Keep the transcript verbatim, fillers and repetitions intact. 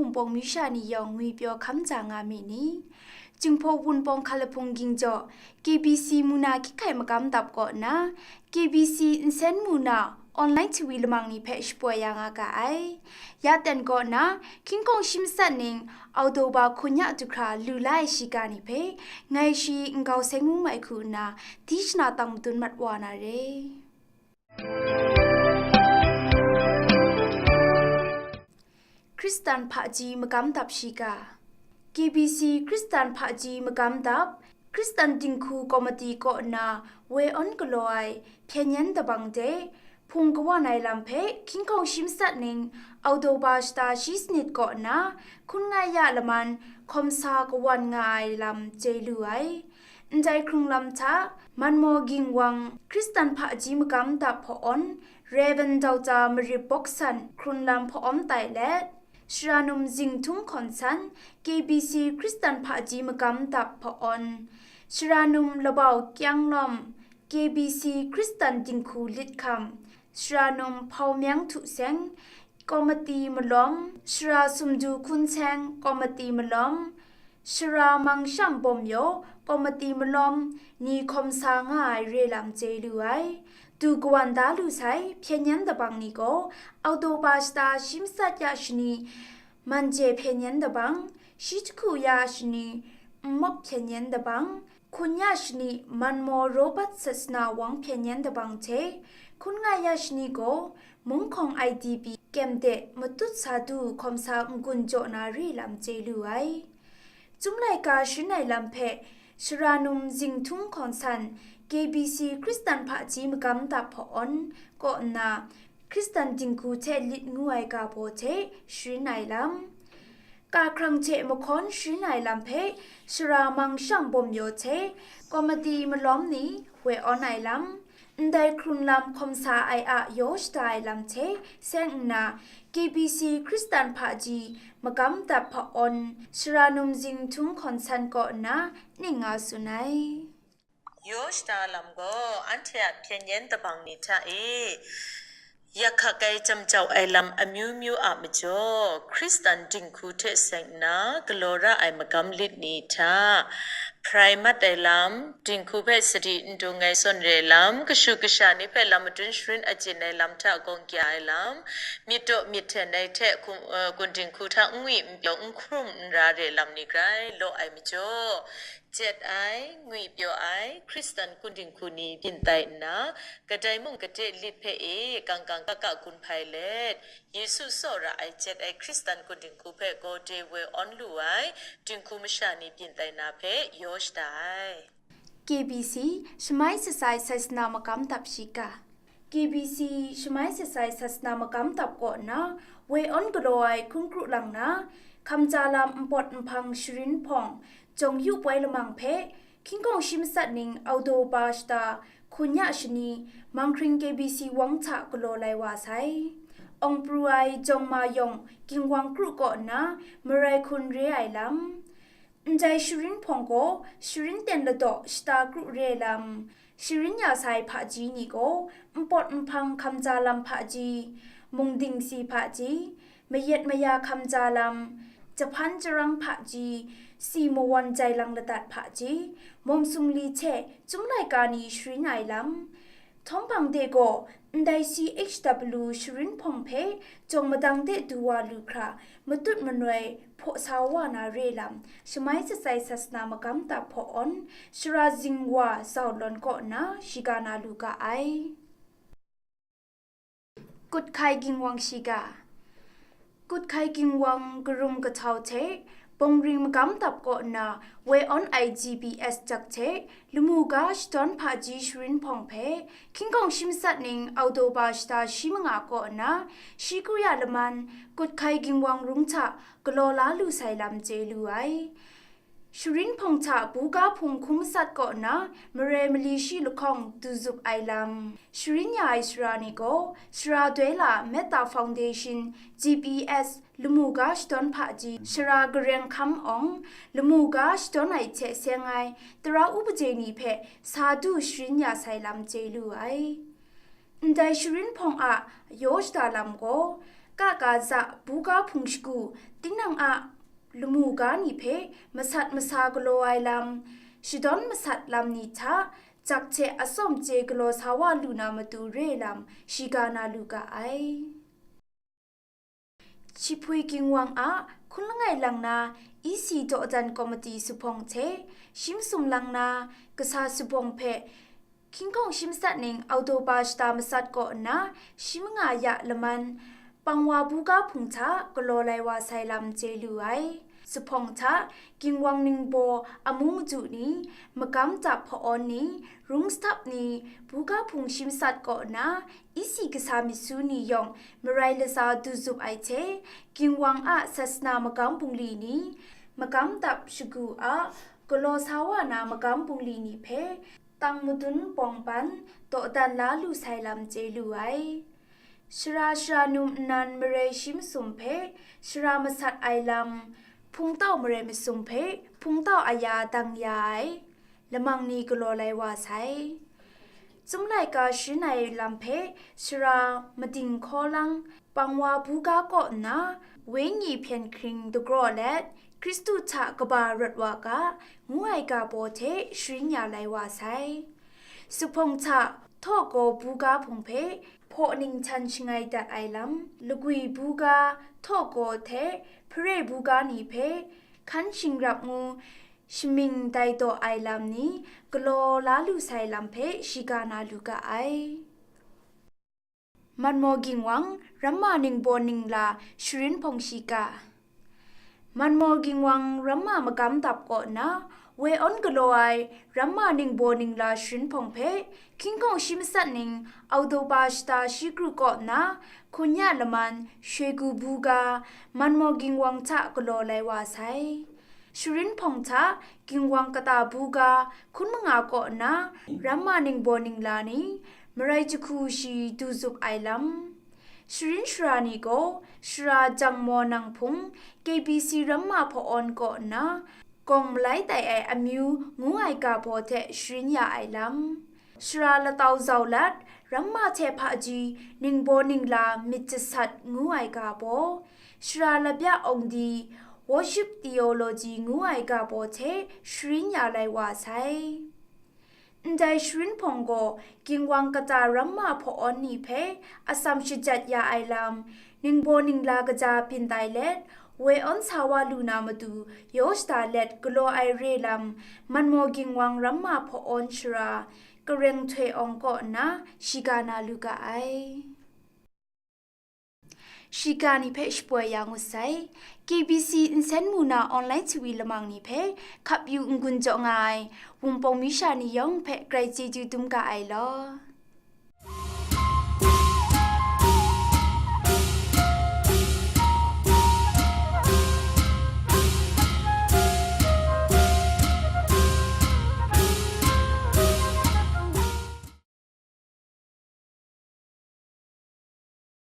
Wunpawng myu sha ni yawng ngwipyaw hkam ja nga mi ni? Jinghpaw Wunpawng hkalahpung ging jaw, K B C mu na hkying hkai magam dap kaw nna, K B C nsen mu na online chawi lamang ni hpe shapoi ya nga ga ai. Ya ten kaw nna, hkying hkawng shi matsat ning, Oktoba hkun ya du hkra lu la ai shiga ni hpe, ngai shi Nkau Seng Mung Mai Hku nna, di shana tang madun mat wa na re. Hkristan hpaji magam dap shiga. K B C Hkristan hpaji magam dap, Hkristan dinghku komiti kaw nna woi awn galaw ai hpyen yen dabang de, hpung kawan ai lam hpe hkying hkawng shi matsat ning, Oktoba shata shi sanit kaw nna, hkun ngai ya laman hkawm sa kawan nga ai lam chye lu ai. Ndai hkrung lam hta, Manmaw Ging Wang Hkristan hpaji magam dap hpa-awn, Rev. Doctor Marip Bawksan hkrun lam hpa-awm tai let, Sharanum Zingthung Hkawn San K B C Hkristan hpaji magam dap hpa-awn, Sharanum Labau Kyang Lawm K B C Hkristan dinghku lit hkam, Sharanum Hpau Myang Htu Seng, Komiti Malawm, Shara Sumdu Hkun Seng, Komiti Malawm, Shara Mangsham Bawm Yaw, Komiti Malawm ni hkawm sa nga ai re lam chye lu ai. Du kawan da lu sai hpyen yen dabang ni gaw, Oktoba shata shi matsat ya shani, Manje hpyen yen dabang, shi jahku ya shani, Nmawk hpyen yen dabang, hkun ya shani, Manmaw Robert Sasana Wang hpyen yen dabang hte, hkun ngai ya shani gaw, Mung Hkawng I D P kyem de matut sa du hkawm sa n-gun jaw na re lam chye lu ai. Chyum laika sharin ai lam hpe, Sharanum Zingthung Hkawn San K B C Hkristan hpaji magam dap hpa-awn kaw nna, Hkristan dinghku hte lit ngu ai ga baw hte sharin ai lam, Kahkrang hte mahkawn sharin ai lam hpe Shara Mangsham Bawm Yaw hte Komiti Malawm ni woi awn ai lam, ndai hkrun lam hkawm sa ai a yaw shada ai lam hte seng nna, K B C Hkristan hpaji magam dap hpa-awn Sharanum Zingthung Hkawn San kaw nna ning nga tsun ai. Yaw shada lam gaw anhte a hpyen yen dabang ni hta e, yak hkak ai, jam jau ai lam amyu myu a majaw, Hkristan dinghku hte seng nna galaw ra ai magam lit ni hta, hprai mat ai lam, dinghku hpe sadi n dung ai zawn re ai lam, kashu kasha ni hpe lam madun sharin ajin ai lam hta gawng kya ai lam, myit daw myit hten ai hte hkum, eh, kun dinghku hta n ngwi n pyaw n hkrum n ra re ai lam ni grai law ai majaw, Jet ai, ngwi pyaw ai, Hkristan kun dinghku ni byin tai nna, kadai mung kade lit hpe e kang kang ka ka gun hpai let, Yesu tsawra ai jet ai Hkristan kun dinghku hpe gawde woi awn lu ai, dinghku masha ni byin tai na hpe yaw shada ai. K B C, Shamai Sasai Saisana Magam Dap Shiga. K B C Shamai Sasai Sasana Magam Dap kaw nna, woi awn galaw ai hkun kru lang na, hkamja lam npawt nhpang sharin hpawng, jawng yu poi lamang hpe, hkying hkawng shi matsat ning Oktoba shata hkun ya shani, Manghkring K B C wang hta galaw lai wa sai. Awng pru ai jawng ma yawng Ginwang kru kaw nna, marai hkun re ai lam. Ndai sharin hpawng gaw, sharin ten ladaw shata kru re ai lam, sharin ya sai hpaji ni gaw, npawt nhpang hkamja lam hpaji, mungding si hpaji, mayat maya hkamja lam, jahpan jarang hpaji, si mawan jai lang ladat hpaji, mawm sumli hte chyum laika ni sharin ai lam, Htawng hpang de gaw, ndai C H W sharin hpawng hpe jawng madang de du wa lu hkra, matut manoi hpaw sa wa na re lam, Shamai Sasai Sasana Magam Dap hpaw awn, Shara Zingwa Zau Lawn kaw nna shiga na lu ga ai. Kut hkai Ginwang Shiga. Kut hkai Ginwang karum kahtau hte, Bawngring Magam Dap kaw nna woi awn ai G B S jak hte, lamu ga shadawn hpaji sharin hpawng hpe, hkying hkawng shi matsat ning Oktoba shata shi manga kaw nna, shi kru ya laman, Kut hkai Ginwang rung hta galaw la lu sai lam chye lu ai. Sharin hpawng hta buga hpung hkun matsat kaw nna, marai mali shi lahkawng du zup ai lam. Sharin ya ai sara ni gaw, Shara Doi La Metta Foundation, G B S, lamu ga shadawn hpaji, Shara Gareng Hkam Awng, lamu ga shadawn ai hte seng ai, tara upaje ni hpe sa du sharin ya sai lam chye lu ai. Ndai sharin hpawng a yaw shada lam gaw, Kakaza buga hpung shagu, tinang a lamu ga ni hpe masat masa galaw ai lam, shadawn masat lam ni hta, jak hte atsawm chye galaw sa wa lu na matu re lam shiga na lu ga ai. Jihpui Ginwang a hkun langai lang na E C dawdan komiti zuphpawng hte shi masum lang na kasa zuphpawng hpe hkying hkawng shi matsat ning October shata matsat kaw nna shi manga ya laman Pangwa buga hpung hta galaw lai wa sai lam chye lu ai. Zuphpawng hta Ginwang ningbaw amu madu ni, magam dap hpa-awn ni, rung sahtap ni, buga hpung shi matsat kaw nna E C kasa myit su ni yawng marai latsa du zup ai hte, Ginwang a sasana magam bungli ni, magam dap shagu a galaw sa wa na magam bungli ni hpe tang madun bawng ban dawdan la lu sai lam chye lu ai. Sara sara num nnan marai shi masum hpe sara masat ai lam, hpungtau marai masum hpe hpungtau aya dang ya ai lamang ni galaw lai wa sai. Chyum laika sharin ai lam hpe sara mading hkaw lang, Pangwa buga kaw nna, Wenyi hpyen hkring dagraw let, Hkristu hta kaba rawt wa ga, ngu ai ga baw hte sharin ya lai wa sai. Zuphpawng hta Htaw gaw buga hpung hpe hpaw ning htan shangai dat ai lam, lagwi buga, htaw gaw hte hpare buga ni hpe hkan shingrap ngu shamying dai daw ai lam ni galaw la lu sai lam hpe shiga na lu ga ai. Manmaw Ginwang ramma ningbaw ningla sharin hpawng shiga. Manmaw Ginwang ramma magam dap kaw nna, woi awn galaw ai ramma ningbaw ningla sharin hpawng hpe, hkying hkawng shi matsat ning October shata shi kru kaw nna, hkun ya laman Shegu buga, Manmaw Ginwang hta galaw lai wa sai. Sharin hpawng hta Ginwang kata buga, hkun manga kaw nna, ramma ningbaw ningla ni, marai jahku shi du zup ai lam. Sharin shara ni gaw, sara Jangmaw Nanghpung, K B C ramma hpa-awn kaw nna, gawng malai tai ai amyu ngu ai ga baw hte sharin ya ai lam. Sara Latau Zau Lat, ramma hte hpaji ningbaw ningla myit jasat ngu ai ga baw, sara Labya Awng Di, Worship Theology ngu ai ga baw hte sharin ya lai wa sai. Ndai sharin hpawng gaw Ginwang kata ramma hpa-awn ni hpe atsam shajat ya ai lam, ningbaw ningla kaja byin tai let, woi awn sa wa lu na matu yaw shada let galaw ai re lam, Manmaw Ginwang ramma hpa-awn shara, Kareng Htoi Awng kaw nna shiga na lu ga ai. Shiga ni hpe shapoi ya ngut sai. K B C nsen mu na online TV lamang ni hpe hkap yu n-gun jaw nga ai Wunpawng mi sha ni yawng hpe grai chyeju dum ga ai law.